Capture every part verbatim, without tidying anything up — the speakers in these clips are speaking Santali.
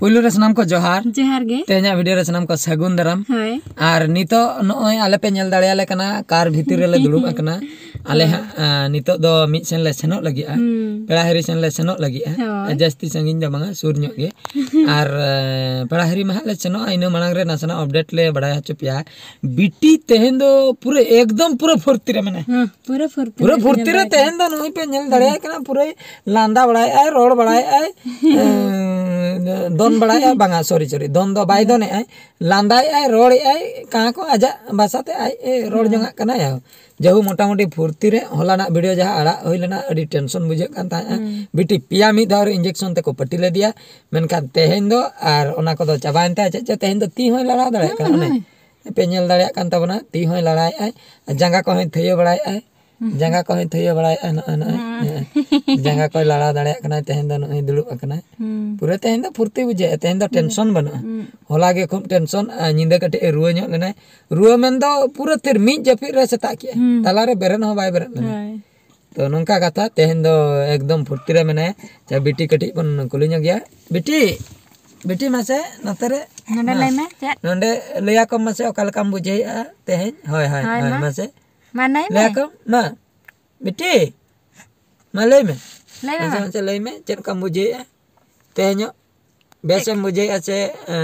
ᱯᱩᱭᱞᱩ ᱨᱮ ᱥᱟᱱᱟᱢ ᱠᱚ ᱡᱚᱦᱟᱨ᱾ ᱡᱚᱦᱟᱨ ᱜᱮ᱾ ᱛᱮᱦᱮᱧᱟᱜ ᱵᱷᱤᱰᱤᱭᱳ ᱨᱮ ᱥᱟᱱᱟᱢ ᱠᱚ ᱥᱟᱹᱜᱩᱱ ᱫᱟᱨᱟᱢ᱾ ᱦᱳᱭ᱾ ᱟᱨ ᱱᱤᱛᱚᱜ ᱱᱚᱜᱼᱚᱭ ᱟᱞᱮ ᱯᱮ ᱧᱮᱞ ᱫᱟᱲᱮᱭᱟᱞᱮ ᱠᱟᱱᱟ, ᱠᱟᱨ ᱵᱷᱤᱛᱤᱨ ᱨᱮᱞᱮ ᱫᱩᱲᱩᱵ ᱟᱠᱟᱱᱟ᱾ ᱟᱞᱮ ᱦᱟᱸᱜ, ᱟᱸ, ᱱᱤᱛᱚᱜ ᱫᱚ ᱢᱤᱫ ᱥᱮᱱ ᱞᱮ ᱥᱮᱱᱚᱜ ᱞᱟᱹᱜᱤᱫᱼᱟ᱾ ᱦᱩᱸ᱾ ᱯᱮᱲᱟ ᱦᱤᱨᱤ ᱥᱮᱱ ᱞᱮ ᱥᱮᱱᱚᱜ ᱞᱟᱹᱜᱤᱫᱼᱟ᱾ ᱦᱳᱭ᱾ ᱡᱟᱹᱥᱛᱤ ᱥᱟᱺᱜᱤᱧ ᱫᱚ ᱵᱟᱝᱟ, ᱥᱩᱨ ᱧᱚᱜ ᱜᱮ᱾ ᱟᱨ, ᱟᱸ, ᱯᱮᱲᱟ ᱦᱤᱨᱤ ᱢᱟ ᱦᱟᱸᱜ ᱞᱮ ᱥᱮᱱᱚᱜᱼᱟ, ᱤᱱᱟᱹ ᱢᱟᱲᱟᱝ ᱨᱮ ᱱᱟᱥᱮᱱᱟᱜ ᱟᱯᱰᱮᱴ ᱞᱮ ᱵᱟᱲᱟᱭ ᱦᱚᱪᱚ ᱯᱮᱭᱟ᱾ ᱵᱤᱴᱤ ᱛᱮᱦᱮᱧ ᱫᱚ ᱯᱩᱨᱟᱹ ᱮᱠᱫᱚᱢ ᱯᱩᱨᱟᱹ ᱯᱷᱩᱨᱛᱤ ᱨᱮ ᱢᱮᱱᱟᱭᱟ᱾ ᱦᱮᱸ, ᱯᱩᱨᱟᱹ ᱯᱷᱩᱨᱛᱤ ᱯᱩᱨᱟᱹ ᱨᱮ ᱯᱷᱩᱨᱛᱤ ᱧᱮᱞ ᱨᱮ ᱫᱟᱲᱮᱭᱟᱜ ᱛᱮᱦᱮᱧ ᱫᱚ ᱱᱩᱭ ᱯᱮ ᱧᱮᱞ ᱫᱟᱲᱮᱭᱟᱭ ᱠᱟᱱᱟ, ᱯᱩᱨᱟᱹᱭ ᱞᱟᱸᱫᱟ ᱵᱟᱲᱟᱭᱮᱫᱼᱟᱭ, ᱨᱚᱲ ᱵᱟᱲᱟᱭᱮᱫᱼᱟᱭ, ᱮᱸ, ᱫᱚᱱ ᱵᱟᱲᱟᱭᱮᱫᱼᱟᱭ, ᱵᱟᱝᱟ, ᱥᱚᱨᱤ, ᱥᱚᱨᱤ, ᱫᱚᱱ ᱫᱚ ᱵᱟᱭ ᱫᱚᱱᱮᱫᱼᱟᱭ, ᱞᱟᱸᱫᱟᱭᱮᱫᱼᱟᱭ, ᱨᱚᱲᱮᱫᱼᱟᱭ, ᱠᱟᱦᱟᱸ ᱠᱚ ᱟᱡᱟᱜ ᱵᱷᱟᱥᱟᱛᱮ ᱟᱡ ᱮ ᱨᱚᱲ ᱦᱮᱸ᱾ ᱡᱚᱝᱟᱜ ᱠᱟᱱᱟᱭ᱾ ᱡᱟᱹᱦᱩ ᱢᱚᱴᱟᱢᱩᱴᱤ ᱯᱷᱩᱨᱛᱤ ᱨᱮ ᱦᱚᱞᱟᱱᱟᱜ ᱵᱷᱤᱰᱤᱭᱳ ᱡᱟᱦᱟᱸ ᱟᱲᱟᱜ ᱦᱩᱭ ᱞᱮᱱᱟ, ᱟᱹᱰᱤ ᱴᱮᱱᱥᱚᱱ ᱵᱩᱡᱷᱟᱹᱜ ᱠᱟᱱ ᱛᱟᱦᱮᱸᱫᱼᱟ᱾ ᱦᱮᱸ᱾ ᱵᱤᱴᱤ ᱯᱮᱭᱟ ᱢᱤᱫ ᱫᱷᱟᱣ ᱨᱮ ᱤᱧᱡᱮᱠᱥᱚᱱ ᱛᱮᱠᱚ ᱯᱟᱹᱴᱤ ᱞᱮᱫᱮᱭᱟ, ᱢᱮᱱᱠᱷᱟᱱ ᱛᱮᱦᱮᱧ ᱫᱚ ᱟᱨ ᱚᱱᱟ ᱠᱚᱫᱚ ᱪᱟᱵᱟᱭᱮᱱ ᱛᱟᱭᱟ᱾ ᱪᱮᱫ ᱪᱚ ᱛᱮᱦᱮᱧ ᱫᱚ ᱛᱤ ᱦᱚᱸᱭ ᱞᱟᱲᱟᱣ ᱫᱟᱲᱮᱭᱟᱜ ᱠᱟᱱᱟ, ᱦᱮᱸ, ᱚᱱᱮ ᱦᱮᱸ᱾ ᱯᱮ ᱧᱮᱞ ᱫᱟᱲᱮᱭᱟᱜ ᱠᱟᱱ ᱛᱟᱵᱚᱱᱟ, ᱛᱤ ᱦᱚᱸᱭ ᱞᱟᱲᱟᱭᱮᱫᱼᱟᱭ, ᱡᱟᱸᱜᱟ ᱠᱚᱦᱚᱸᱭ ᱛᱷᱟᱹᱭᱟᱹ ᱵᱟᱲᱟᱭᱮᱫᱼᱟᱭ, ᱦᱩᱸ᱾ ᱡᱟᱸᱜᱟ ᱠᱚᱦᱚᱸᱭ ᱛᱷᱟᱹᱭᱟᱹ ᱵᱟᱲᱟᱭᱮᱫᱼᱟᱭ, ᱱᱚᱜᱼᱚᱭ, ᱱᱚᱜᱼᱚᱭ, ᱦᱩᱸ᱾ ᱦᱮᱸ᱾ ᱡᱟᱸᱜᱟ ᱠᱚᱭ ᱞᱟᱲᱟᱣ ᱫᱟᱲᱮᱭᱟᱜ ᱠᱟᱱᱟᱭ, ᱛᱮᱦᱮᱧ ᱫᱚ ᱱᱚᱜᱼᱚᱭ ᱫᱩᱲᱩᱵ ᱟᱠᱟᱱᱟᱭ᱾ ᱦᱩᱸ᱾ ᱯᱩᱨᱟᱹ ᱛᱮᱦᱮᱧ ᱫᱚ ᱯᱷᱩᱨᱛᱤ ᱵᱩᱡᱷᱟᱹᱜᱼᱟ, ᱛᱮᱦᱮᱧ ᱫᱚ ᱦᱩᱸ᱾ ᱴᱮᱱᱥᱚᱱ ᱵᱟᱹᱱᱩᱜᱼᱟ᱾ ᱦᱩᱸ᱾ ᱦᱚᱞᱟ ᱜᱮ ᱠᱷᱩᱵ ᱴᱮᱱᱥᱚᱱ, ᱟᱨ ᱧᱤᱫᱟᱹ ᱠᱟᱹᱴᱤᱡ ᱮ ᱨᱩᱣᱟᱹ ᱧᱚᱜ ᱞᱮᱱᱟᱭ᱾ ᱨᱩᱣᱟᱹ ᱢᱮᱱ ᱫᱚ ᱯᱩᱨᱟᱹ ᱛᱷᱤᱨ ᱢᱤᱫ ᱡᱟᱹᱯᱤᱫ ᱨᱮ ᱥᱮᱛᱟᱜ ᱠᱮᱜᱼᱟᱭ, ᱦᱩᱸ᱾ ᱛᱟᱞᱟ ᱨᱮ ᱵᱮᱨᱮᱫ ᱦᱚᱸ ᱵᱟᱭ ᱵᱮᱨᱮᱫ ᱞᱮᱱᱟ᱾ ᱦᱳᱭ᱾ ᱛᱚ ᱱᱚᱝᱠᱟ ᱠᱟᱛᱷᱟ, ᱛᱮᱦᱮᱧ ᱫᱚ ᱮᱠᱫᱚᱢ ᱯᱷᱩᱨᱛᱤ ᱨᱮ ᱢᱮᱱᱟᱭᱟ᱾ ᱟᱪᱪᱷᱟ, ᱵᱤᱴᱤ ᱠᱟᱹᱴᱤᱡ ᱵᱚᱱ ᱠᱩᱞᱤ ᱧᱚᱜ ᱜᱮᱭᱟ᱾ ᱵᱤᱴᱤ, ᱵᱤᱴᱤ ᱢᱟᱥᱮ ᱱᱚᱛᱮ ᱨᱮ᱾ ᱱᱚᱰᱮ ᱢᱟ᱾ ᱞᱟᱹᱭ ᱢᱮ, ᱪᱮᱫ? ᱱᱚᱰᱮ ᱞᱟᱹᱭ ᱟᱠᱚᱢ ᱢᱟᱥᱮ ᱚᱠᱟ ᱞᱮᱠᱟᱢ ᱵᱩᱡᱷᱟᱹᱣᱮᱫᱼᱟ ᱛᱮᱦᱮᱧ? ᱦᱳᱭ, ᱦᱳᱭ, ᱦᱳᱭ, ᱦᱳᱭ, ᱢᱟ᱾ ᱢᱟᱥᱮ᱾ ᱢᱟ, ᱞᱟᱹᱭ ᱞᱟᱹᱭ ᱢᱮ᱾ ᱟᱠᱚᱢ, ᱢᱟ᱾ ᱵᱤᱴᱤ, ᱢᱟ ᱞᱟᱹᱭ ᱢᱮ, ᱢᱟᱥᱮ, ᱢᱟ᱾ ᱢᱟᱥᱮ ᱞᱟᱹᱭ ᱢᱮ, ᱪᱮᱫ ᱞᱮᱠᱟᱢ ᱵᱩᱡᱷᱟᱹᱣᱮᱫᱼᱟ ᱛᱮᱦᱮᱧᱚᱜ? ᱵᱮᱥᱮᱢ ᱵᱩᱡᱷᱟᱹᱣᱮᱫᱼᱟ ᱥᱮ, ᱮ,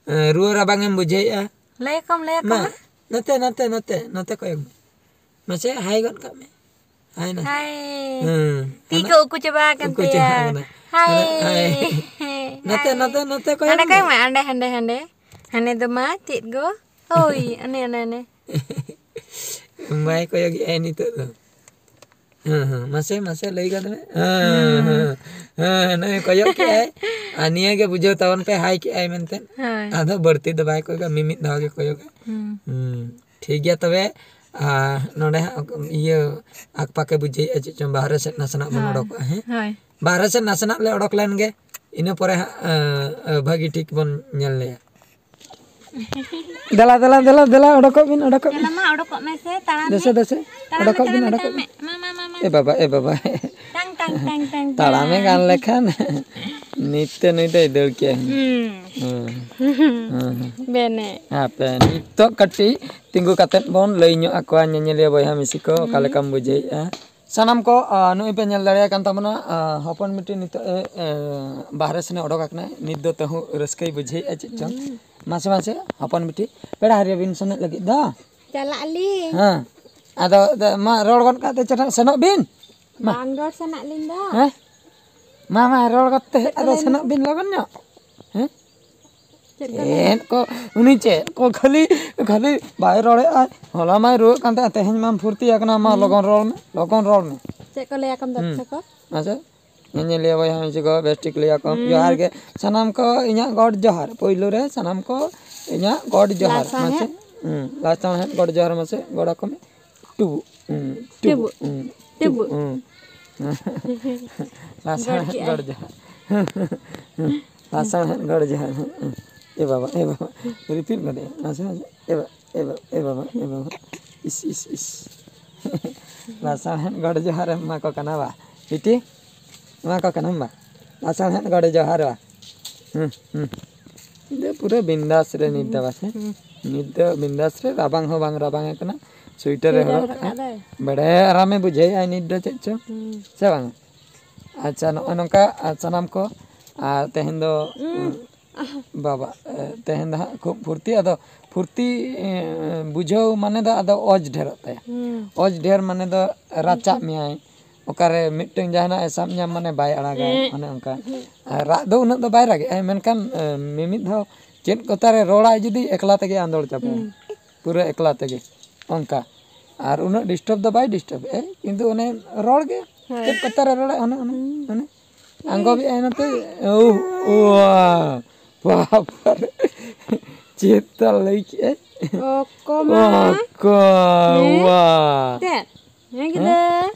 ᱮ, ᱨᱩᱣᱟᱹ ᱨᱟᱵᱟᱝ ᱮᱢ ᱵᱩᱡᱷᱟᱹᱣᱮᱫᱼᱟ? ᱞᱟᱹᱭ ᱟᱠᱚᱢ, ᱞᱟᱹᱭ ᱟᱠᱚᱢ ᱢᱟ, ᱢᱟ᱾ ᱱᱚᱛᱮ, ᱱᱚᱛᱮ, ᱱᱚᱛᱮ, ᱱᱚᱛᱮ ᱠᱚᱭᱚᱜ ᱢᱮ᱾ ᱢᱟᱥᱮ ᱦᱟᱭ ᱜᱚᱫ ᱠᱟᱜ ᱢᱮ᱾ ᱦᱟᱭ ᱱᱟ᱾ ᱦᱟᱭ᱾ ᱦᱮᱸ᱾ ᱛᱤ ᱦᱟᱱᱟ ᱠᱚ ᱩᱠᱩ ᱪᱟᱵᱟ ᱟᱠᱟᱱ ᱩᱠᱩ ᱛᱟᱭᱟ᱾ ᱪᱟᱵᱟ ᱟᱠᱟᱱᱟ᱾ ᱦᱟᱭ᱾ ᱦᱟᱱᱟ, ᱦᱟᱭ᱾ ᱦᱟᱭ᱾ ᱱᱚᱛᱮ, ᱱᱚᱛᱮ, ᱱᱚᱛᱮ ᱠᱚᱭᱚᱜ ᱦᱟᱸᱰᱮ ᱢᱮ᱾ ᱠᱚᱭᱚᱜ ᱢᱮ, ᱦᱟᱸᱰᱮ, ᱦᱟᱸᱰᱮ, ᱦᱟᱸᱰᱮ᱾ ᱦᱟᱱᱮ ᱫᱚ ᱢᱟ ᱪᱮᱫ ᱜᱚ? ᱦᱳᱭ, ᱚᱱᱮ, ᱚᱱᱮ, ᱚᱱᱮ᱾ ᱵᱟᱭ ᱠᱚᱭᱚᱜᱮᱜᱼᱟᱭ ᱱᱤᱛᱚᱜ ᱫᱚ᱾ ᱦᱮᱸ, ᱦᱮᱸ, ᱢᱟᱥᱮ, ᱢᱟᱥᱮ ᱞᱟᱹᱭ ᱜᱚᱫ ᱢᱮ᱾ ᱦᱮᱸ, ᱦᱩᱸ᱾ ᱦᱮᱸ, ᱦᱮᱸ, ᱱᱚᱜᱼᱚᱭ ᱠᱚᱭᱚᱜ ᱠᱮᱜᱼᱟᱭ᱾ ᱟᱨ ᱱᱤᱭᱟᱹ ᱜᱮ ᱵᱩᱡᱷᱟᱹᱣ ᱛᱟᱵᱚᱱ ᱯᱮ, ᱦᱟᱭ ᱠᱮᱜᱼᱟᱭ ᱢᱮᱱᱛᱮ᱾ ᱦᱳᱭ᱾ ᱟᱫᱚ ᱵᱟᱹᱲᱛᱤ ᱫᱚ ᱵᱟᱭ ᱠᱚᱭᱚᱜᱟ, ᱢᱤᱢᱤᱫ ᱫᱷᱟᱣ ᱜᱮ ᱠᱚᱭᱚᱜᱟ᱾ ᱦᱩᱸ᱾ ᱦᱩᱸ, ᱴᱷᱤᱠ ᱜᱮᱭᱟ ᱛᱚᱵᱮ᱾ ᱟᱨ ᱱᱚᱰᱮ ᱦᱟᱸᱜ ᱤᱭᱟᱹ ᱟᱠᱯᱟᱠᱮ ᱵᱩᱡᱷᱟᱹᱣᱮᱫᱼᱟ ᱪᱮᱫ ᱪᱚᱝ, ᱵᱟᱦᱨᱮ ᱥᱮᱫ ᱱᱟᱥᱮᱱᱟᱜ ᱵᱚᱱ ᱦᱳᱭ, ᱚᱰᱚᱠᱚᱜᱼᱟ, ᱦᱮᱸ? ᱦᱳᱭ᱾ ᱵᱟᱦᱨᱮ ᱥᱮᱫ ᱱᱟᱥᱮᱱᱟᱜ ᱞᱮ ᱚᱰᱚᱠ ᱞᱮᱱ ᱜᱮ, ᱤᱱᱟᱹ ᱯᱚᱨᱮ ᱦᱟᱸᱜ, ᱮᱸ, ᱮᱸ, ᱵᱷᱟᱹᱜᱤ ᱴᱷᱤᱠ ᱵᱚᱱ ᱧᱮᱞ ᱞᱮᱭᱟ᱾ ᱫᱮᱞᱟ, ᱫᱮᱞᱟ, ᱫᱮᱞᱟ, ᱫᱮᱞᱟ, ᱚᱰᱚᱠᱚᱜ ᱵᱤᱱ, ᱚᱰᱚᱠᱚᱜ ᱵᱤᱱ᱾ ᱫᱮᱞᱟ ᱢᱟ, ᱚᱰᱚᱠᱚᱜ ᱢᱮ ᱥᱮ, ᱛᱟᱲᱟᱢ ᱫᱮᱥᱮ, ᱢᱮ᱾ ᱫᱮᱥᱮ, ᱛᱟᱲᱟᱢ ᱢᱮ, ᱚᱰᱚᱠᱚᱜ ᱛᱟᱲᱟᱢ ᱵᱤᱱ, ᱢᱮ, ᱚᱰᱚᱠᱚᱜ ᱛᱟᱲᱟᱢ ᱵᱤᱱ᱾ ᱢᱮ᱾ ᱢᱟ, ᱢᱟ, ᱢᱟ, ᱢᱟ᱾ ᱮ ᱵᱟᱵᱟ, ᱮ ᱵᱟᱵᱟ᱾ ᱴᱟᱝ, ᱴᱟᱝ᱾ ᱴᱟᱝ, ᱴᱟᱝ, ᱴᱟᱝ᱾ ᱛᱟᱲᱟᱢᱮ ᱜᱟᱱ ᱞᱮᱠᱷᱟᱱ ᱱᱤᱛ ᱛᱮ ᱱᱩᱭ ᱫᱚᱭ ᱫᱟᱹᱲ ᱠᱮᱭᱟ᱾ ᱦᱩᱸ᱾ ᱦᱮᱸ᱾ ᱦᱮᱸ᱾ ᱵᱮᱱᱮ᱾ ᱦᱟᱯᱮ, ᱱᱤᱛᱚᱜ ᱠᱟᱹᱴᱤᱡ ᱛᱤᱸᱜᱩ ᱠᱟᱛᱮᱫ ᱵᱚᱱ ᱞᱟᱹᱭ ᱧᱚᱜ ᱟᱠᱚᱣᱟ ᱧᱮᱧᱮᱞᱤᱭᱟᱹ ᱵᱚᱭᱦᱟ ᱢᱤᱥᱤ ᱠᱚ, ᱚᱠᱟ ᱦᱩᱸ᱾ ᱞᱮᱠᱟᱢ ᱵᱩᱡᱷᱟᱹᱣᱮᱫᱼᱟ? ᱥᱟᱱᱟᱢ ᱠᱚ, ᱟ, ᱱᱚᱜᱼᱚᱭ ᱯᱮ ᱧᱮᱞ ᱫᱟᱲᱮᱭᱟᱜ ᱠᱟᱱ ᱛᱟᱵᱚᱱᱟ, ᱟ, ᱦᱚᱯᱚᱱ ᱵᱤᱴᱤ ᱱᱤᱛᱚᱜ ᱮ, ᱮ, ᱵᱟᱦᱨᱮ ᱥᱮᱱᱮ ᱚᱰᱚᱠ ᱟᱠᱟᱱᱟᱭ᱾ ᱱᱤᱛ ᱫᱚ ᱛᱟᱹᱦᱩ ᱨᱟᱹᱥᱠᱟᱹᱭ ᱵᱩᱡᱷᱟᱹᱣᱮᱫᱼᱟ ᱪᱮᱫ ᱪᱚᱝ᱾ ᱦᱩᱸ᱾ ᱢᱟᱥᱮ, ᱢᱟᱥᱮ, ᱦᱚᱯᱚᱱ ᱵᱤᱴᱤ, ᱯᱮᱲᱟ ᱦᱤᱨᱤ ᱵᱤᱱ ᱥᱮᱱᱚᱜ ᱞᱟᱹᱜᱤᱫ ᱫᱚ᱾ ᱪᱟᱞᱟᱜ ᱟᱹᱞᱤᱧ᱾ ᱦᱮᱸ᱾ ᱟᱫᱚ, ᱟᱫᱚ ᱢᱟ ᱨᱚᱲ ᱜᱚᱫ ᱠᱟᱜ ᱛᱮ, ᱪᱮᱫ ᱥᱮᱱᱚᱜ ᱵᱤᱱ᱾ ᱢᱟ᱾ ᱵᱟᱝ ᱨᱚᱲ ᱥᱟᱱᱟᱜ ᱞᱤᱧ ᱫᱚ᱾ ᱦᱮᱸ? ᱢᱟ, ᱢᱟ, ᱨᱚᱲ ᱜᱚᱫ ᱛᱮ, ᱪᱮᱫ ᱠᱚ ᱟᱫᱚ ᱞᱟᱹᱭ ᱥᱮᱱᱚᱜ ᱢᱮ? ᱵᱤᱱ ᱞᱚᱜᱚᱱ ᱧᱚᱜ᱾ ᱦᱮᱸ? ᱪᱮᱫ ᱠᱚ ᱞᱟᱹᱭ ᱪᱮᱫ ᱠᱚ, ᱩᱱᱤ ᱪᱮᱫ ᱠᱚ ᱠᱷᱟᱹᱞᱤ, ᱠᱷᱟᱹᱞᱤ ᱵᱟᱭ ᱨᱚᱲᱮᱫᱼᱟᱭ᱾ ᱦᱚᱞᱟ ᱢᱟᱭ ᱨᱩᱣᱟᱹᱜ ᱠᱟᱱ ᱛᱟᱦᱮᱸᱫ, ᱛᱮᱦᱮᱧ ᱢᱟᱢ ᱯᱷᱩᱨᱛᱤ ᱟᱠᱟᱱᱟ, ᱢᱟ ᱦᱩᱸ᱾ ᱞᱚᱜᱚᱱ ᱨᱚᱲ ᱢᱮ, ᱞᱚᱜᱚᱱ ᱨᱚᱲ ᱢᱮ᱾ ᱪᱮᱫ ᱠᱚ ᱞᱟᱹᱭᱟ ᱠᱚᱢ ᱫᱚ ᱦᱩᱸ᱾ ᱟᱪᱪᱷᱟ ᱠᱚ? ᱟᱪᱪᱷᱟ, ᱧᱮᱧᱮᱞᱤᱭᱟᱹ ᱵᱚᱭᱦᱟ ᱢᱤᱥᱤ ᱠᱚ, ᱵᱮᱥ ᱴᱷᱤᱠ ᱞᱟᱹᱭᱟ ᱠᱚᱢ᱾ ᱦᱩᱸ᱾ ᱡᱚᱦᱟᱨ ᱜᱮ ᱥᱟᱱᱟᱢ ᱠᱚ, ᱤᱧᱟᱹᱜ ᱜᱚᱰ ᱡᱚᱦᱟᱨ᱾ ᱯᱳᱭᱞᱳ ᱨᱮ ᱥᱟᱱᱟᱢ ᱠᱚ ᱤᱧᱟᱹᱜ ᱜᱚᱰ ᱡᱚᱦᱟᱨ᱾ ᱞᱟᱥᱟᱲᱦᱮᱫ᱾ ᱢᱟᱥᱮ, ᱦᱩᱸ, ᱞᱟᱥᱟᱲᱦᱮᱫ ᱜᱚᱰ ᱡᱚᱦᱟᱨ ᱢᱟᱥᱮ ᱜᱚᱲ ᱟᱠᱚ ᱢᱮ᱾ ᱴᱩᱵᱩᱜ, ᱦᱩᱸ, ᱴᱩᱵᱩᱜ, ᱴᱩᱵᱩᱜ᱾ ᱦᱩᱸ᱾ ᱞᱟᱥᱟᱲᱦᱮᱫ ᱜᱚᱰ ᱠᱮᱜᱼᱟᱭ᱾ ᱜᱚᱰ ᱡᱚᱦᱟᱨ᱾ ᱞᱟᱥᱟᱲᱦᱮᱫ ᱜᱚᱰ ᱡᱚᱦᱟᱨ᱾ ᱮ ᱵᱟᱵᱟ, ᱮ ᱵᱟᱵᱟ, ᱨᱤᱯᱤᱴ ᱜᱚᱫᱮᱜᱼᱟ᱾ ᱱᱟᱥᱮ, ᱱᱟᱥᱮ᱾ ᱮ ᱵᱟ-, ᱮ ᱵᱟᱵᱟ, ᱮ ᱵᱟᱵᱟ, ᱮ ᱵᱟᱵᱟ᱾ ᱤᱥ, ᱤᱥ, ᱤᱥ᱾ ᱞᱟᱥᱟᱲᱦᱮᱫ ᱜᱚᱰ ᱡᱚᱦᱟᱨ ᱮᱢ ᱮᱢᱟ ᱠᱚ ᱠᱟᱱᱟ ᱵᱟ? ᱵᱤᱴᱤ, ᱮᱢᱟ ᱠᱚ ᱠᱟᱱᱟᱢ ᱵᱟ? ᱞᱟᱥᱟᱲᱦᱮᱫ ᱜᱚᱰ ᱡᱚᱦᱟᱨ ᱵᱟ? ᱦᱩᱸ, ᱦᱩᱸ᱾ ᱱᱤᱛ ᱫᱚ ᱯᱩᱨᱟᱹ ᱵᱤᱱᱫᱟᱥ ᱨᱮ ᱱᱤᱛ ᱫᱚ ᱵᱟᱥᱮ? ᱦᱩᱸ᱾ ᱱᱤᱛ ᱫᱚ ᱵᱤᱱᱫᱟᱥ ᱨᱮ, ᱨᱟᱵᱟᱝ ᱦᱚᱸ ᱵᱟᱝ ᱨᱟᱵᱟᱝ ᱠᱟᱱᱟ᱾ ᱥᱩᱭᱴᱟᱨ ᱮ ᱥᱩᱭᱴᱟᱨ ᱦᱚᱨᱚᱜ ᱦᱚᱨᱚᱜ ᱠᱟᱜᱼᱟ᱾ ᱠᱟᱜ ᱫᱟᱭ᱾ ᱵᱟᱲᱮ ᱟᱨᱟᱢᱮ ᱵᱩᱡᱷᱟᱹᱣᱮᱫᱼᱟ ᱱᱤᱛ ᱫᱚ, ᱪᱮᱫ ᱪᱚ᱾ ᱦᱩᱸ᱾ ᱥᱮ ᱵᱟᱝ? ᱟᱪᱪᱷᱟ, ᱱᱚᱜᱼᱚᱭ ᱱᱚᱝᱠᱟ, ᱟᱨ ᱥᱟᱱᱟᱢ ᱠᱚ, ᱟᱨ ᱛᱮᱦᱮᱧ ᱫᱚ, ᱩᱸ᱾ ᱵᱟᱵᱟ, ᱮ, ᱛᱮᱦᱮᱧ ᱫᱚ ᱦᱟᱸᱜ ᱠᱷᱩᱵ ᱯᱷᱩᱨᱛᱤ, ᱟᱫᱚ ᱯᱷᱩᱨᱛᱤ, ᱮ, ᱵᱩᱡᱷᱟᱹᱣ ᱢᱟᱱᱮ ᱫᱚ ᱟᱫᱚ ᱚᱡᱽ ᱰᱷᱮᱨᱚᱜ ᱛᱟᱭᱟ᱾ ᱦᱩᱸ᱾ ᱚᱡᱽ ᱰᱷᱮᱨ ᱢᱟᱱᱮ ᱫᱚ ᱨᱟᱪᱟᱜ ᱢᱮᱭᱟᱭ, ᱚᱠᱟᱨᱮ ᱢᱤᱫᱴᱟᱝ ᱡᱟᱦᱟᱱᱟᱜ ᱮ ᱥᱟᱵ ᱧᱟᱢ ᱢᱟᱱᱮ ᱵᱟᱭ ᱟᱲᱟᱜᱟ, ᱦᱮᱸ᱾ ᱚᱱᱮ ᱚᱱᱠᱟ᱾ ᱦᱩᱸ᱾ ᱟᱨ ᱨᱟᱜ ᱫᱚ ᱩᱱᱟᱹᱜ ᱫᱚ ᱵᱟᱭ ᱨᱟᱜᱮᱜᱼᱟᱭ, ᱢᱮᱱᱠᱷᱟᱱ, ᱮ, ᱢᱤᱢᱤᱫ ᱫᱷᱟᱣ ᱪᱮᱫ ᱠᱚᱛᱟᱨᱮ ᱨᱚᱲᱟᱭ ᱡᱩᱫᱤ ᱮᱠᱞᱟ ᱛᱮᱜᱮ ᱟᱸᱫᱳᱲ ᱪᱟᱵᱟᱭᱟ᱾ ᱦᱩᱸ᱾ ᱯᱩᱨᱟᱹ ᱮᱠᱞᱟ ᱛᱮᱜᱮ ᱚᱱᱠᱟ᱾ ᱟᱨ ᱩᱱᱟᱹᱜ ᱰᱤᱥᱴᱟᱵᱽ ᱫᱚ ᱵᱟᱭ ᱰᱤᱥᱴᱟᱵᱽ ᱮᱫᱼᱟ, ᱠᱤᱱᱛᱩ ᱚᱱᱮ ᱨᱚᱲ ᱜᱮ ᱦᱳᱭ᱾ ᱪᱮᱫ ᱠᱟᱛᱷᱟ ᱨᱮ ᱨᱚᱲᱟ, ᱚᱱᱮ, ᱚᱱᱮ, ᱦᱩᱸ᱾ ᱚᱱᱮ᱾ ᱟᱸᱜᱚᱵᱮᱜᱼᱟᱭ ᱱᱚᱛᱮ, ᱳ, ᱳ, ᱵᱟᱵᱟ ᱨᱮ᱾ ᱪᱮᱫ ᱛᱟᱞ ᱞᱟᱹᱭ ᱠᱮᱜᱼᱟᱭ? ᱚᱠᱚ ᱢᱟ᱾ ᱚᱠᱚ, ᱦᱮᱸ? ᱣᱟ᱾ ᱪᱮᱫ? ᱦᱮᱸ, ᱦᱮᱸ? ᱜᱤᱫᱟᱹᱨ᱾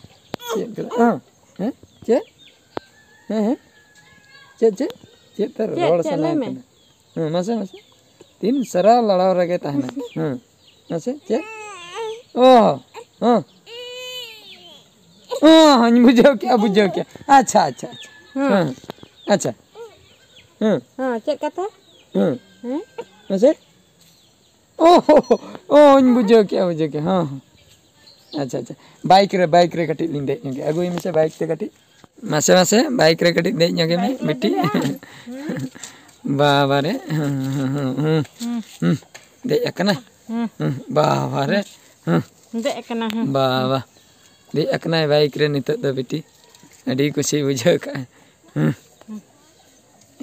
ᱪᱮᱫ ᱠᱟᱱᱟ? ᱦᱮᱸ? ᱦᱮᱸ? ᱪᱮᱫ? ᱦᱮᱸ, ᱦᱮᱸ? ᱪᱮᱫ, ᱪᱮᱫ? ᱪᱮᱫ ᱛᱟᱨ ᱪᱮᱫ, ᱨᱚᱲ ᱪᱮᱫ ᱥᱟᱱᱟᱭᱮ ᱞᱟᱹᱭ ᱢᱮ? ᱠᱟᱱᱟ? ᱦᱮᱸ, ᱢᱟᱥᱮ, ᱢᱟᱥᱮ᱾ ᱛᱤᱱ ᱥᱟᱨᱟ ᱞᱟᱲᱟᱣ ᱨᱮᱜᱮ ᱛᱟᱦᱮᱱᱟ᱾ ᱦᱮᱸ᱾ ᱢᱟᱥᱮ, ᱪᱮᱫ? ᱚ, ᱦᱮᱸ᱾ ᱚ, ᱦᱚᱧ ᱵᱩᱡᱷᱟᱹᱣ ᱠᱮᱜᱼᱟ, ᱵᱩᱡᱷᱟᱹᱣ ᱠᱮᱜᱼᱟ᱾ ᱟᱪᱪᱷᱟ, ᱟᱪᱪᱷᱟ, ᱟᱪᱪᱷᱟ᱾ ᱦᱮᱸ᱾ ᱦᱮᱸ, ᱟᱪᱪᱷᱟ᱾ ᱦᱮᱸ, ᱪᱮᱫ ᱠᱟᱛᱷᱟ? ᱦᱮᱸ᱾ ᱦᱮᱸ? ᱢᱟᱥᱮ᱾ ᱚ, ᱦᱚ, ᱦᱚ, ᱚ, ᱦᱚᱧ ᱵᱩᱡᱷᱟᱹᱣ ᱠᱮᱜᱼᱟ, ᱵᱩᱡᱷᱟᱹᱣ ᱠᱮᱜᱼᱟ᱾ ᱦᱮᱸ, ᱦᱮᱸ᱾ ᱟᱪᱪᱷᱟ, ᱟᱪᱪᱷᱟ᱾ ᱵᱟᱭᱤᱠ ᱨᱮ, ᱵᱟᱭᱤᱠ ᱨᱮ ᱠᱟᱹᱴᱤᱡ ᱞᱤᱧ ᱫᱮᱡ ᱧᱚᱜ ᱜᱮ᱾ ᱟᱹᱜᱩᱭ ᱢᱮᱥᱮ ᱵᱟᱭᱤᱠ ᱛᱮ ᱠᱟᱹᱴᱤᱡ᱾ ᱢᱟᱥᱮ, ᱢᱟᱥᱮ, ᱵᱟᱭᱤᱠ ᱨᱮ ᱠᱟᱹᱴᱤᱡ ᱫᱮᱡ ᱧᱚᱜᱮ ᱢᱮ, ᱵᱟᱭᱤᱠ ᱨᱮ ᱵᱤᱴᱤ᱾ ᱫᱮᱡ? ᱵᱟᱵᱟ ᱨᱮ᱾ ᱦᱩᱸ, ᱦᱩᱸ, ᱦᱩᱸ, ᱦᱩᱸ᱾ ᱦᱩᱸ᱾ ᱦᱩᱸ᱾ ᱫᱮᱡ ᱟᱠᱟᱱᱟ᱾ ᱦᱩᱸ᱾ ᱦᱩᱸ᱾ ᱵᱟᱵᱟ ᱨᱮ᱾ ᱦᱩᱸ᱾ ᱫᱮᱡ ᱟᱠᱟᱱᱟ, ᱦᱩᱸ᱾ ᱵᱟᱵᱟ᱾ ᱫᱮᱡ ᱟᱠᱟᱱᱟᱭ ᱵᱟᱭᱤᱠ ᱨᱮ ᱱᱤᱛᱚᱜ ᱫᱚ ᱵᱤᱴᱤ᱾ ᱟᱹᱰᱤ ᱠᱩᱥᱤ ᱵᱩᱡᱷᱟᱹᱣ ᱠᱟᱜᱼᱟᱭ᱾ ᱦᱩᱸ᱾ ᱦᱩᱸ᱾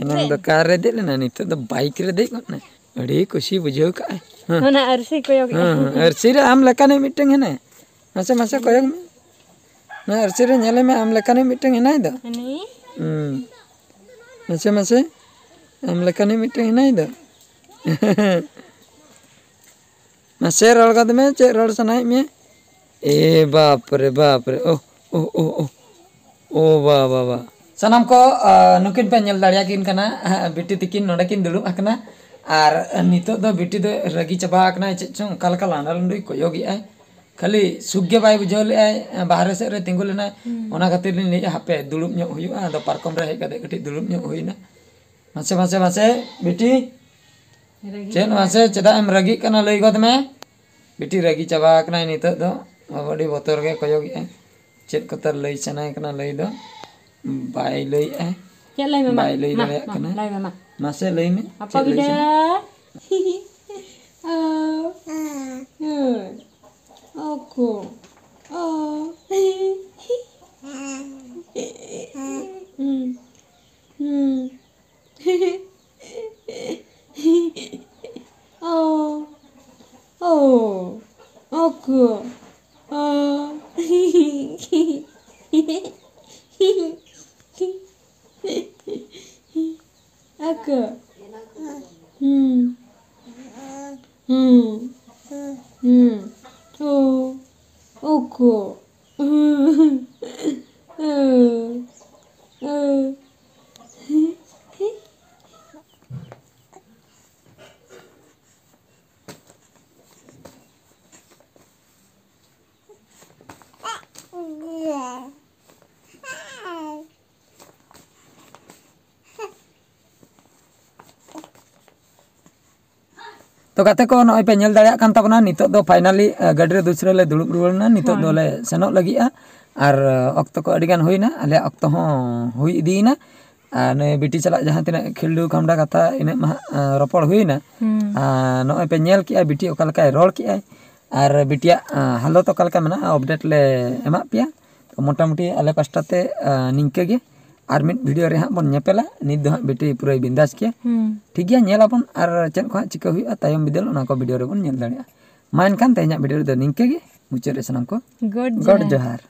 ᱮᱱᱟᱝ ᱫᱚ ᱫᱮᱡ᱾ ᱠᱟᱨ ᱨᱮ ᱫᱮᱡ ᱞᱮᱱᱟ, ᱱᱤᱛᱚᱜ ᱫᱚ ᱵᱟᱭᱤᱠ ᱨᱮ ᱫᱮᱡ ᱜᱚᱫ ᱱᱟᱭ᱾ ᱟᱹᱰᱤ ᱠᱩᱥᱤ ᱵᱩᱡᱷᱟᱹᱣ ᱠᱟᱜᱼᱟᱭ᱾ ᱦᱩᱸ᱾ ᱚᱱᱟ ᱟᱹᱨᱥᱤ ᱠᱚᱭᱚᱜᱮᱜᱼᱟ᱾ ᱦᱩᱸ, ᱦᱩᱸ᱾ ᱟᱹᱨᱥᱤ ᱨᱮ ᱟᱢ ᱞᱮᱠᱟᱱᱤᱡ ᱢᱤᱫᱴᱟᱝ ᱦᱮᱱᱟᱭ᱾ ᱢᱟᱥᱮ, ᱢᱟᱥᱮ ᱠᱚᱭᱚᱜ ᱢᱮ᱾ ᱱᱚᱣᱟ ᱟᱹᱨᱥᱤ ᱨᱮ ᱧᱮᱞᱮ ᱢᱮ, ᱟᱢ ᱞᱮᱠᱟᱱᱤᱡ ᱢᱤᱫᱴᱟᱝ ᱦᱮᱱᱟᱭ ᱫᱚ᱾ ᱦᱟᱹᱱᱤ? ᱦᱩᱸ᱾ ᱢᱟᱥᱮ, ᱢᱟᱥᱮ᱾ ᱟᱢ ᱞᱮᱠᱟᱱᱤᱡ ᱢᱤᱫᱴᱟᱝ ᱦᱮᱱᱟᱭ ᱫᱚ᱾ ᱢᱟᱥᱮ ᱨᱚᱲ ᱜᱚᱫ ᱢᱮ, ᱪᱮᱫ ᱨᱚᱲ ᱥᱟᱱᱟᱭᱮᱫ ᱢᱮᱭᱟ? ᱮ ᱵᱟᱯ ᱨᱮ, ᱵᱟᱯ ᱨᱮ᱾ ᱳ, ᱳ, ᱳ, ᱳ᱾ ᱳ ᱵᱟ, ᱵᱟ, ᱵᱟ᱾ ᱥᱟᱱᱟᱢ ᱠᱚ, ᱟ, ᱱᱩᱠᱤᱱ ᱯᱮ ᱧᱮᱞ ᱫᱟᱲᱮᱭᱟᱠᱤᱱ ᱠᱟᱱᱟ, ᱟ, ᱵᱤᱴᱤ ᱛᱤᱠᱤᱱ ᱱᱚᱰᱮ ᱠᱤᱱ ᱫᱩᱲᱩᱵ ᱟᱠᱟᱱᱟ᱾ ᱟᱨ ᱱᱤᱛᱚᱜ ᱫᱚ ᱵᱤᱴᱤ ᱫᱚ ᱨᱟᱹᱜᱤ ᱪᱟᱵᱟ ᱟᱠᱟᱱᱟᱭ, ᱪᱮᱫ ᱪᱚᱝ ᱚᱠᱟ ᱞᱮᱠᱟ ᱞᱟᱸᱰᱟ ᱞᱩᱸᱰᱩᱭ ᱠᱚᱭᱚᱜᱮᱜᱼᱟᱭ᱾ ᱠᱷᱟᱹᱞᱤ ᱥᱩᱠ ᱜᱮ ᱵᱟᱭ ᱵᱩᱡᱷᱟᱹᱣ ᱞᱮᱜᱼᱟᱭ, ᱵᱟᱦᱨᱮ ᱥᱮᱫ ᱨᱮ ᱛᱤᱸᱜᱩ ᱞᱮᱱᱟᱭ᱾ ᱦᱩᱸ᱾ ᱚᱱᱟ ᱠᱷᱟᱹᱛᱤᱨ ᱞᱤᱧ ᱞᱟᱹᱭᱮᱜᱼᱟ, ᱦᱟᱯᱮ ᱫᱩᱲᱩᱵ ᱧᱚᱜ ᱦᱩᱭᱩᱜᱼᱟ᱾ ᱟᱫᱚ ᱯᱟᱨᱠᱚᱢ ᱨᱮ ᱦᱮᱡ ᱠᱟᱛᱮ ᱠᱟᱹᱴᱤᱡ ᱫᱩᱲᱩᱵ ᱧᱚᱜ ᱦᱩᱭᱱᱟ᱾ ᱢᱟᱥᱮ, ᱢᱟᱥᱮ, ᱢᱟᱥᱮ, ᱵᱤᱴᱤ, ᱨᱟᱹᱜᱤ ᱪᱮᱫ ᱠᱟᱱᱟᱭ᱾ ᱢᱟᱥᱮ, ᱪᱮᱫᱟᱜ ᱮᱢ ᱨᱟᱹᱜᱤᱜ ᱠᱟᱱᱟ? ᱞᱟᱹᱭ ᱜᱚᱫ ᱢᱮ᱾ ᱵᱤᱴᱤ ᱨᱟᱹᱜᱤ ᱪᱟᱵᱟ ᱟᱠᱟᱱᱟᱭ ᱱᱤᱛᱚᱜ ᱫᱚ᱾ ᱵᱟᱵᱟ ᱟᱹᱰᱤ ᱵᱚᱛᱚᱨ ᱜᱮ ᱠᱚᱭᱚᱜᱮᱜᱼᱟᱭ᱾ ᱪᱮᱫ ᱠᱚᱛᱟᱨ ᱞᱟᱹᱭ ᱥᱟᱱᱟᱭᱮ ᱠᱟᱱᱟ ᱞᱟᱹᱭ ᱫᱚ᱾ ᱵᱟᱭ ᱞᱟᱹᱭᱮᱜᱼᱟ᱾ ᱪᱮᱫ ᱞᱟᱹᱭ ᱢᱮ, ᱢᱟ, ᱵᱟᱭ ᱞᱟᱹᱭ ᱢᱟ, ᱫᱟᱲᱮᱭᱟᱜ ᱢᱟ, ᱠᱟᱱᱟ᱾ ᱞᱟᱹᱭ ᱢᱮ, ᱢᱟ᱾ ᱢᱟᱥᱮ ᱞᱟᱹᱭ ᱢᱮ, ᱟᱯᱟ ᱪᱮᱫ ᱞᱟᱹᱭ ᱜᱤᱫᱟᱹᱨ᱾ ᱥᱟᱱᱟ? ᱚ᱾ ᱦᱳᱭ᱾ ᱚᱠᱚ᱾ ᱚ᱾ ᱦᱩᱸ᱾ ᱦᱩᱸ᱾ ᱚ, ᱚ, ᱚᱠᱚ, ᱚ᱾ ᱟᱠᱚ᱾ ᱦᱩᱸ᱾ ᱦᱩᱸ᱾ ᱦᱩᱸ᱾ ᱚ, ᱚᱠᱚ᱾ ᱦᱩᱸ᱾ ᱚ, ᱚ᱾ ᱛᱚ ᱜᱟᱛᱮ ᱠᱚ, ᱱᱚᱜᱼᱚᱭ ᱯᱮ ᱧᱮᱞ ᱫᱟᱲᱮᱭᱟᱜ ᱠᱟᱱ ᱛᱟᱵᱚᱱᱟ, ᱱᱤᱛᱚᱜ ᱫᱚ finally, ᱟᱸ, ᱜᱟᱹᱰᱤ ᱨᱮ ᱫᱩᱥᱨᱟᱹ ᱞᱮ ᱫᱩᱲᱩᱵ ᱨᱩᱣᱟᱹᱲ ᱮᱱᱟ᱾ ᱱᱤᱛᱚᱜ ᱦᱳᱭ᱾ ᱫᱚᱞᱮ ᱥᱮᱱᱚᱜ ᱞᱟᱹᱜᱤᱫᱼᱟ᱾ ᱟᱨ, ᱟᱸ, ᱚᱠᱛᱚ ᱠᱚ ᱟᱹᱰᱤ ᱜᱟᱱ ᱦᱩᱭᱱᱟ, ᱟᱞᱮᱭᱟᱜ ᱚᱠᱛᱚ ᱦᱚᱸ ᱦᱩᱭ ᱤᱫᱤᱭᱮᱱᱟ᱾ ᱟᱨ ᱱᱩᱭ ᱵᱤᱴᱤ ᱥᱟᱞᱟᱜ ᱡᱟᱦᱟᱸ ᱛᱤᱱᱟᱹᱜ ᱠᱷᱤᱞᱰᱩ ᱠᱷᱟᱢᱰᱟ ᱠᱟᱛᱷᱟ, ᱤᱱᱟᱹᱜ ᱢᱟ ᱦᱟᱸᱜ, ᱟᱸ, ᱨᱚᱯᱚᱲ ᱦᱩᱭᱱᱟ᱾ ᱦᱩᱸ᱾ ᱟᱨ ᱱᱚᱜᱼᱚᱭ ᱯᱮ ᱧᱮᱞ ᱠᱮᱜᱼᱟ ᱵᱤᱴᱤ ᱚᱠᱟ ᱞᱮᱠᱟᱭ ᱨᱚᱲ ᱠᱮᱜᱼᱟᱭ᱾ ᱟᱨ ᱵᱤᱴᱤᱭᱟᱜ, ᱟᱸ, ᱦᱟᱞᱚᱛ ᱚᱠᱟ ᱞᱮᱠᱟ ᱢᱮᱱᱟᱜᱼᱟ, update ᱞᱮ ᱮᱢᱟᱜ ᱯᱮᱭᱟ᱾ ᱛᱚ ᱢᱚᱴᱟᱢᱩᱴᱤ ᱟᱞᱮ ᱯᱟᱥᱴᱟ ᱛᱮ, ᱟᱸ, ᱱᱤᱝᱠᱟᱹ ᱜᱮ᱾ ᱟᱨ ᱢᱤᱫ video ᱨᱮ ᱦᱟᱸᱜ ᱵᱚᱱ ᱧᱮᱯᱮᱞᱟ᱾ ᱱᱤᱛ ᱫᱚ ᱦᱟᱸᱜ ᱵᱤᱴᱤ ᱯᱩᱨᱟᱹᱭ ᱵᱤᱱᱫᱟᱥ ᱜᱮᱭᱟ᱾ ᱦᱩᱸ᱾ ᱴᱷᱤᱠ ᱜᱮᱭᱟ, ᱧᱮᱞ ᱟᱵᱚᱱ ᱟᱨ ᱪᱮᱫ ᱠᱚ ᱦᱟᱸᱜ ᱪᱤᱠᱟᱹ ᱦᱩᱭᱩᱜᱼᱟ ᱛᱟᱭᱚᱢ ᱵᱤᱫᱟᱹᱞ, ᱚᱱᱟ ᱠᱚ video ᱨᱮᱵᱚᱱ ᱧᱮᱞ ᱫᱟᱲᱮᱭᱟᱜᱼᱟ᱾ ᱢᱟ ᱮᱱᱠᱷᱟᱱ ᱛᱮᱦᱮᱧᱟᱜ video ᱨᱮᱫᱚ ᱱᱤᱝᱠᱟᱹ ᱜᱮ᱾ ᱢᱩᱪᱟᱹᱫ ᱨᱮ ᱥᱟᱱᱟᱢ ᱠᱚ ᱜᱚᱰ ᱜᱚᱰ ᱡᱚᱦᱟᱨ᱾ ᱡᱚᱦᱟᱨ᱾